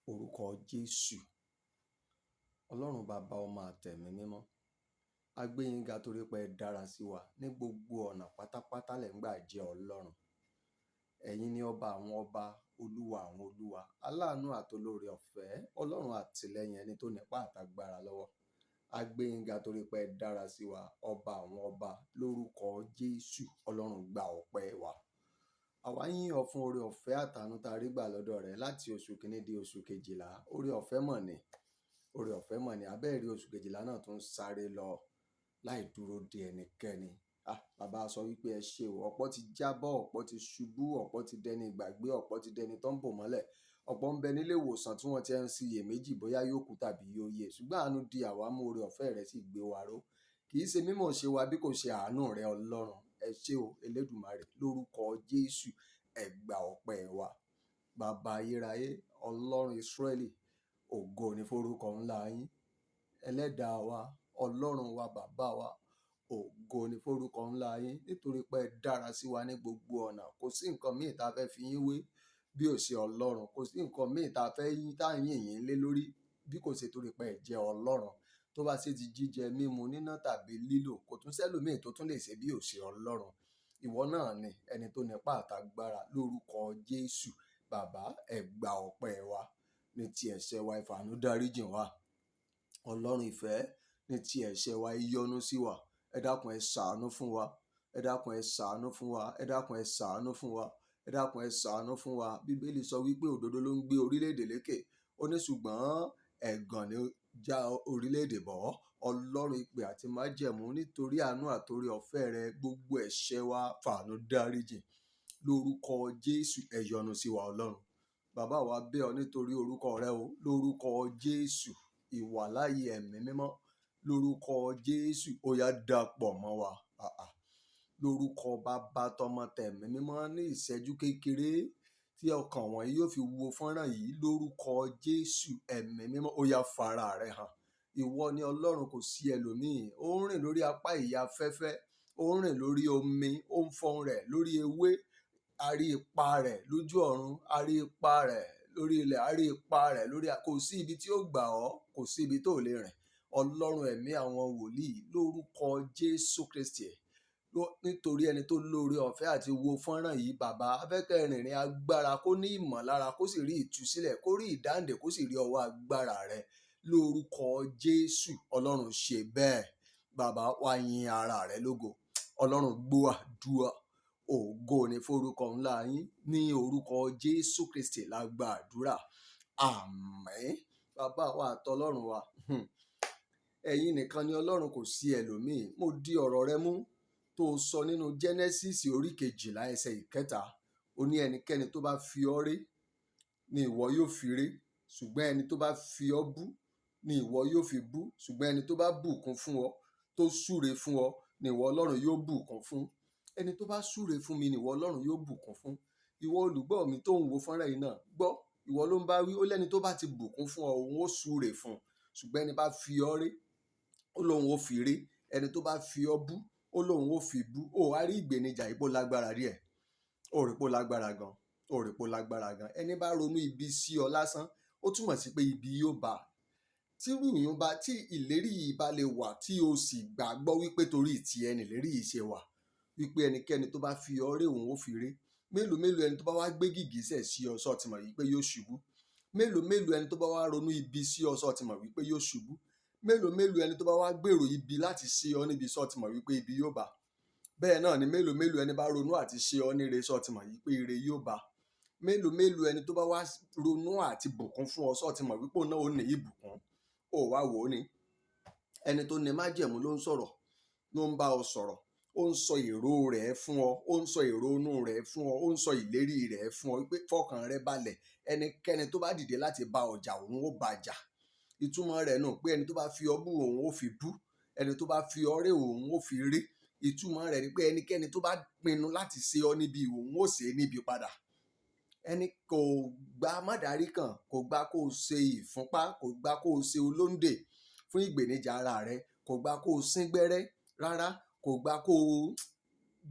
Orúkọ Jésù. Ọlọ́run bàbá, ọmọ àtẹ̀mí mímọ́. A gbé yín ga torí pé ẹ dára sí wa ní gbogbo ọ̀nà pátápátá lẹ̀ ń gbà jẹ́ Ọlọ́run. Ẹ̀yin ni ọba àwọn ọba, olúwa àwọn olúwa, aláàánú àtolóore ọ̀fẹ́, Ọlọ́run àtìlẹ́yìn ẹni tó nípá àtagbára lọ́wọ́. A gbé yín ga torí pé ẹ dára sí wa, ọba àwọn ọba, lórúkọ Jésù. Ọlọ́run, gba ọpẹ́ wa. Àwa yìn ọ́ fún oore ọ̀fẹ́ àtàánú tá a rí gbà lọ́dọ̀ rẹ láti oṣù kìíní di oṣù 12. Oore ọ̀fẹ́ mọ̀ ni. Oore ọ̀fẹ́ mọ̀ ni. Abẹ́ẹ̀rí, oṣù 12 náà tún sáré lọ láì dúró de ẹnikẹ́ni. Ah, bàbá sọ wípé ẹ ṣé o. Ọ̀pọ̀ ti jábọ́, ọ̀pọ̀ ti ṣubú, ọ̀pọ̀ ti dẹni ìgbàgbé, ọ̀pọ̀ ti dẹni tó ń bò mọ́lẹ̀. Ọ̀pọ̀ ń bẹ nílé ìwòsàn tí wọ́n ti ń ṣiyèméjì bóyá yóò kú tàbí yóò yè. Ṣùgbọ́n àánú di àwa mú, oore ọ̀fẹ́ rẹ̀ sì gbé wa ró. Kì í ṣe mímọ̀ ṣe wa bí kò ṣe àánú rẹ, Ọlọ́run. Ẹ ṣé o, Elédùmarè, lórúkọ Jésù. Ẹ gba ọpẹ́ wa. Bàbá ayérayé, Ọlọ́run Ísírẹ́lì, ògo ni forúkọ ńlá yín. Ẹlẹ́dàá wa, Ọlọ́run wa, bàbá wa, ògo ni forúkọ ńlá yín nítorí pé ẹ dára sí wa ní gbogbo ọ̀nà. Kò sí nǹkan míì tá a fẹ́ fi yín wé bí ò ṣe Ọlọ́run. Kò sí nǹkan míì tá a fẹ́ yín tá a yìn yín lé lórí bí kò ṣe torí pé ẹ jẹ́ Ọlọ́run. Tó bá ṣe ti jíjẹ, mímu, níná tàbí lílò, kò tún sẹ́lòmíì tó tún lè ṣe bí ò ṣe Ọlọ́run. Ìwọ náà ni ẹni tó nípá àtagbára, lórúkọ Jésù. Bàbá, ẹ gba ọpẹ́ wa. Ní ti ẹ̀ṣẹ̀ wa, ẹ fàánú dáríjìn wá. Ọlọ́run ìfẹ́, ní ti ẹ̀ṣẹ̀ wa, ẹ yọ́nú sí wa. Ẹ dákun, ẹ ṣàánú fún wa. Ẹ dákun, ẹ ṣàánú fún wa. Ẹ dákun, ẹ ṣàánú fún wa. Ẹ dákun, ẹ ṣàánú fún wa. Bíbélì sọ wípé òdodo ló ń gbé orílẹ̀-èdè lékè. Ó ní ṣùgbọ́n ẹ̀gàn ni ó já orílẹ̀-èdè bọ́. Ọlọ́run ìpè àti májẹ̀mú, nítorí àánú àtorí ọ̀fẹ́ rẹ, gbogbo ẹ̀ṣẹ̀ wa, fàánú dáríjìn. Lórúkọ Jésù, ẹ yọ́nú sí wa, Ọlọ́run. Bàbá wa, bẹ̀ ọ́ nítorí orúkọ rẹ o, lórúkọ Jésù, ìwàláàyè ẹ̀mí mímọ́, lórúkọ Jésù, ó yá, dàpọ̀ mọ́ wa. Ah ah. Lórúkọ bàbá, tọmọ, tẹ̀mí mímọ́, ní ìṣẹ́jú kékeré tí ọkàn wọ̀nyí yóò fi wo fọ́nrán yìí, lórúkọ Jésù, ẹ̀mí mímọ́, ó yá, fara rẹ hàn. Ìwọ ni Ọlọ́run, kò sí ẹlòmíì. Ó ń rìn lórí apá ìyá afẹ́fẹ́, ó ń rìn lórí omi, ó ń fọhùn rẹ̀ lórí ewé. A rí ipa rẹ̀ lójú ọ̀run, a rí ipa rẹ̀ lórí ilẹ̀, a rí ipa rẹ̀ lórí. Kò sí ibi tí ó gbà ọ́, kò sí ibi tó lè rìn. Ọlọ́run ẹ̀mí àwọn wòlíì, lórúkọ Jésù Kristi, nítorí ẹni tó lóore ọ̀fẹ́ àti wo fọ́nrán yìí, bàbá afẹ́kẹ́ rìnrìn agbára, kó ní ìmọ̀lára, kó sì rí ìtúsílẹ̀, kó rí ìdáǹdè, kó sì rí ọwọ́ agbára rẹ̀, lórúkọ Jésù. Ọlọ́run, ṣe bẹ́ẹ̀. Bàbá wa, yin ara rẹ lógo. Ọlọ́run, gbọ́ àdúrà. Ògo ni forúkọ ńlá yín. Ní orúkọ Jésù Kristi la gba àdúrà, àmín. Bàbá wa àtọlọ́run wa, ẹ̀yin nìkan ni Ọlọ́run, kò sí ẹlòmíì. Mo di ọ̀rọ̀ rẹ mú tó sọ nínú Genesis orí 12, ẹsẹ̀ 3. Ó ní ẹnikẹ́ni tó bá fi ọ́ ré ni ìwọ yóò fi ré, ṣùgbọ́n ẹni tó bá fi ọ́ bú ni ìwọ yóò fi bú, ṣùgbọ́n ẹni tó bá bùkún fún ọ, tó súre fún ọ, ni ìwọ Ọlọ́run yóò bùkún fún. Ẹni tó bá súre fún mi ni ìwọ Ọlọ́run yóò bùkún fún. Ìwọ olùgbọ́ mi tó ń wo fọ́nrán yìí náà, gbọ́, ìwọ ló ń bá wí. Ó lẹ́ni tó bá ti bùkún fún ọ, òun ó súre fún un, ṣùgbọ́n ẹni bá fi ọ́ ré, ó lóun ó fi ré, ẹni tó bá fi ọ́ bú, ó lóun ó fi bú. Ó wá rí ìgbénijà yìí, pó lágbára díẹ̀. Ó rí pó lágbára gan. Ó rí pó lágbára gan. Ẹni bá ronú ibi sí ọ lásán, ó túmọ̀ sí pé ibi yóò bá a. Tí irú bá tí ìlérí yìí bá lè wà, tí o sì gbàgbọ́ wípé torí tiẹ̀ nìlérí yìí ṣe wà, wípé ẹnikẹ́ni tó bá fi ọ́ ré, òun ó fi ré, mélòó mélòó ẹni tó bá wá gbé gìgísẹ̀ sí ọ, sọ ti mọ̀ wípé yóò ṣubú? Mélòó mélòó ẹni tó bá wá ronú ibi sí ọ, sọ ti mọ̀ wípé yóò ṣubú? Mélòó mélòó ẹni tó bá wá gbèrò ibi láti ṣe ọ níbi, sọ ti mọ̀ wípé ibi yóò bá? Bẹ́ẹ̀ náà ni mélòó mélòó ẹni bá ronú àti ṣe ọ níre, sọ ti mọ̀ wípé ire yóò bá? Mélòó mélòó ẹni tó bá wá ronú àti bùkún fún ọ, sọ ti mọ̀ wípé òun náà ó ní ìbùkún? Ó wá wò ó ni ẹni tó ní májẹ̀mú ló ń sọ̀rọ̀, ló ń bá ọ sọ̀rọ̀. Ó ń sọ èrò rẹ̀ fún ọ, ó ń sọ èrò inú rẹ̀ fún ọ, ó ń sọ ìlérí rẹ̀ fún ọ wípé fọkàn rẹ balẹ̀, ẹnikẹ́ni tó bá dìde láti bá ọ jà, òun ó bá jà. Ìtumọ̀ rẹ̀ nù pé ẹni tó bá fi ọ bú, òun ó fi bú, ẹni tó bá fi ọ ré, òun ó fi ré. Ìtumọ̀ rẹ̀ ni pé ẹnikẹ́ni tó bá pinnu láti ṣe ọ níbi, òun ó ṣe é níbi padà. Ẹni kò gba mádàrí kan, kò gba kó o ṣe ìfúnpá, kò gba kó o ṣe olóńdè fún ìgbènijà ara rẹ, kò gba kó o sín gbẹ́rẹ́ rárá, kò gba kó o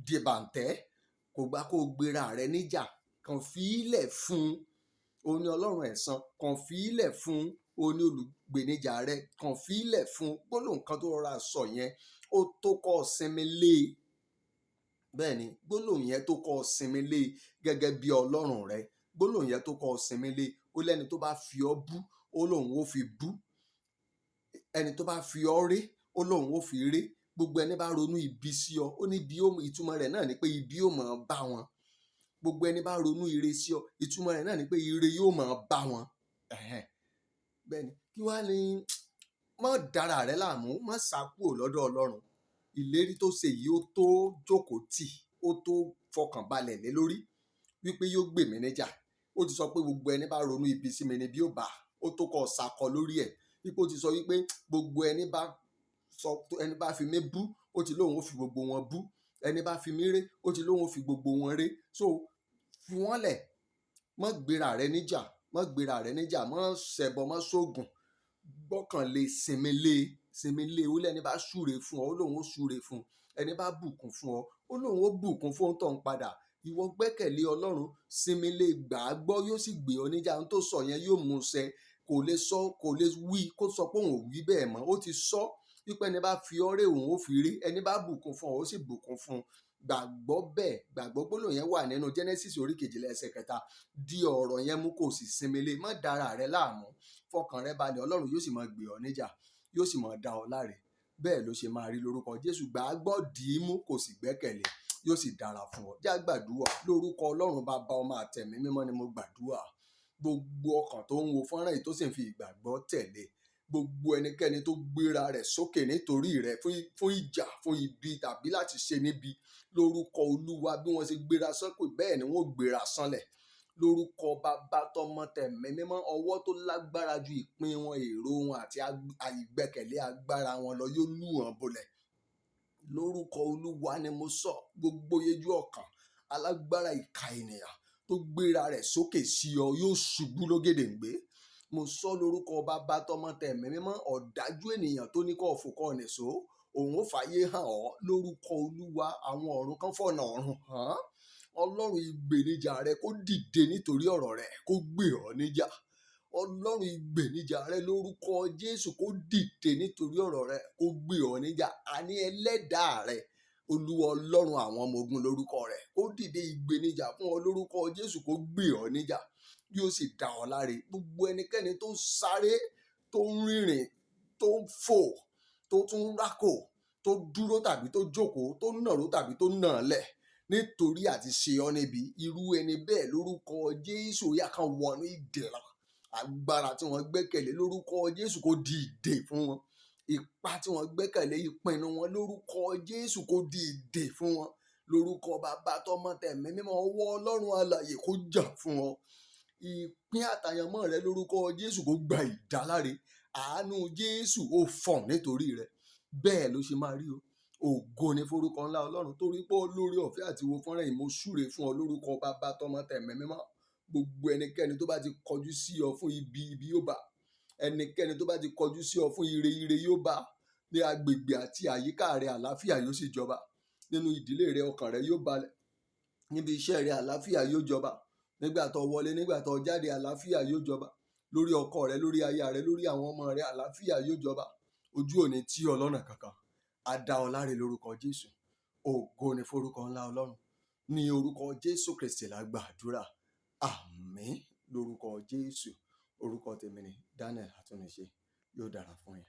dìbàǹtẹ́, kò gba kó o gbéra rẹ níjà kàn fi í lẹ̀ fún un. Òun ni Ọlọ́run ẹ̀san. Kàn fi í lẹ̀ fún un. Òun ni olùgbènijà rẹ. Kàn fi í lẹ̀ fún un. Gbólóhùn kan tó rọra sọ yẹn, ó tó kọ́ ọ sinmi lé e. Bẹ́ẹ̀ ni, gbólóhùn yẹn tó kọ́ ọ sinmi lé e gẹ́gẹ́ bí Ọlọ́run rẹ. Gbólóhùn yẹn tó kọ́ ọ sinmi lé e. Ó lẹ́ni tó bá fi ọ́ bú, ó lóun ó fi bú. Ẹni tó bá fi ọ́ ré, ó lóun ó fi ré. Gbogbo ẹni bá ronú ibi sí ọ, ó ní ibi ó, ìtumọ̀ rẹ̀ náà ni pé ibi ó máa bá wọn. Gbogbo ẹni bá ronú ire sí ọ, ìtumọ̀ rẹ̀ náà ni pé ire yóò máa bá wọn. Ẹ̀hẹ́n. Bẹ́ẹ̀ ni, kí wá ní má dára rẹ láàmú, má sá kúrò lọ́dọ̀ Ọlọ́run. Ìlérí tó ṣe yìí, ó tó jókòó tì, ó tó fọkànbalẹ̀ lé lórí wípé yóò gbè mí níjà. Ó ti sọ pé gbogbo ẹni bá ronú ibi sí mi ni bí ó bá, ó tó kọ́ sakọ lórí ẹ̀. Wípé ó ti sọ wípé gbogbo ẹni bá sọ, ẹni bá fi mí bú, ó ti lóun ó fi gbogbo wọn bú. Ẹni bá fi mí ré, ó ti lóun ó fi gbogbo wọn ré. So fi wọ́n lẹ̀, má gbéra rẹ níjà, má gbéra rẹ níjà, má ṣẹbọ, má ṣògùn. Gbọ́kànlé, sinmi lé, sinmi lé. Ó lẹ́ni bá súre fún ọ, ó lóun ó súre fún un. Ẹni bá bùkún fún ọ, ó lóun ó bùkún fún òun tó ń padà. Ìwọ gbẹ́kẹ̀lé Ọlọ́run, sinmi lé, gbà á gbọ́, yóò sì gbé ọ níjà. Ohun tó sọ yẹn yóò mú ṣẹ. Kò lè sọ, kò lè wí kó sọ pé òun ò wí bẹ́ẹ̀ mọ́. Ó ti sọ wípé ẹni bá fi ọ́ ré, òun ó fi ré. Ẹni bá bùkún fún ọ, ó sì bùkún fún un. Gbàgbọ́ bẹ́ẹ̀, gbàgbọ́. Gbólóhùn yẹn wà nínú Genesis orí 12 ẹsẹ̀ 3. Di ọ̀rọ̀ yẹn mú kó sì sinmi lé. Má dára rẹ láàmú. Fọkàn rẹ balẹ̀, Ọlọ́run yóò sì máa gbé ọ níjà, yóò sì máa dá ọ láre. Bẹ́ẹ̀ ló ṣe máa rí lórúkọ Jésù. Gbà á gbọ́, dì í mú kó sì gbẹ́kẹ̀lé, yóò sì dára fún ọ. Já gbàdúrà lórúkọ Ọlọ́run Bàbá, Ọmọ àtẹ̀mí mímọ́ ni mo gbàdúrà. Gbogbo ọkàn tó ń wo fọ́nrán yìí tó sì ń fi ìgbàgbọ́ tẹ̀lé, gbogbo ẹnikẹ́ni tó gbéra rẹ̀ sókè nítorí rẹ̀ fún ìjà, fún ibi tàbí láti ṣe níbi, lórúkọ Olúwa, bí wọ́n ṣe gbéra sókè, bẹ́ẹ̀ ni wọ́n gbéra sánlẹ̀. Lórúkọ Bàbá, Tọmọ, Tẹ̀mí mímọ́, ọwọ́ tó lágbára ju ìpín wọn, èrò wọn àti àìgbẹ́kẹ̀lé agbára wọn lọ yóò lù wọ́n bolẹ̀. Lórúkọ Olúwa ni mo sọ, gbogbo yejú ọkàn alágbára ìkà ènìyàn tó gbéra rẹ̀ sókè sí ọ yóò ṣubú lógèdèǹgbé. Mo sọ lórúkọ Bàbá, Tọmọ, Tẹ̀mí mímọ́, ọ̀dájú ènìyàn tó ní kó fò kọ́ nìṣó, òun ó fàyè hàn ọ́. Lórúkọ Olúwa, àwọn ọ̀run kan fọ̀nà ọ̀run hàn. Ọlọ́run ìgbènijà rẹ kó dìde nítorí ọ̀rọ̀ rẹ, kó gbè ọ́ níjà. Ọlọ́run ìgbènijà rẹ lórúkọ Jésù kó dìde nítorí ọ̀rọ̀ rẹ, kó gbè ọ́ níjà. Àní ẹlẹ́dàá rẹ, Olúwa Ọlọ́run àwọn ọmọ ogun lórúkọ rẹ̀, kó dìde ìgbènijà fún ọ lórúkọ Jésù, kó gbè ọ́ níjà, yóò sì dá ọ láre. Gbogbo ẹnikẹ́ni tó ń sáré, tó ń rìnrìn, tó ń fò, tó tún rákò, tó dúró tàbí tó jókòó, tó nàró tàbí tó nà lẹ̀ nítorí àti ṣe ọ́ níbi, irú ẹni bẹ́ẹ̀ lórúkọ Jésù yá kan wọnú ìdẹ̀ra. Agbára tí wọ́n gbẹ́kẹ̀lé lórúkọ Jésù kó di ìdè fún wọn. Ipá tí wọ́n gbẹ́kẹ̀lé, ìpinnu wọn lórúkọ Jésù kó di ìdè fún wọn. Lórúkọ Bàbá, Tọmọ, Tẹ̀mí mímọ́, ọwọ́ Ọlọ́run alààyè kó jà fún ọ. Ìpín àtàyànmọ́ rẹ lórúkọ Jésù kó gba ìdáláre. Àánú Jésù ó fọ̀n nítorí rẹ. Bẹ́ẹ̀ ló ṣe máa rí o. Ògo ni forúkọ ńlá Ọlọ́run. Torí pé lórí ọ̀fẹ́ àti wo fọ́nrán yìí, mo súre fún ọ lórúkọ Bàbá, Tọmọ, Tẹ̀mí mímọ́. Gbogbo ẹnikẹ́ni tó bá ti kọjú sí ọ fún ibi, ibi yóò bá. Ẹnikẹ́ni tó bá ti kọjú sí ọ fún ire, ire yóò bá. Ní agbègbè àti àyíká rẹ, àlàáfíà yóò sì jọba. Nínú ìdílé rẹ, ọkàn rẹ yóò balẹ̀. Níbi iṣẹ́ rẹ, àlàáfíà yóò jọba. Nígbà tó wọlé, nígbà tó jáde, àlàáfíà yóò jọba. Lórí ọkọ rẹ, lórí aya rẹ, lórí àwọn ọmọ rẹ, àlàáfíà yóò jọba. Ojú ò ní tì ọ́ lọ́nà kankan. A dá ọ láre lórúkọ Jésù. Ògo ni forúkọ ńlá Ọlọ́run. Ní orúkọ Jésù Kristi la gbàdúrà. Àmín lórúkọ Jésù. Orúkọ tèmi ni Daniel Àtúnṣe. Yóò dára fún yín.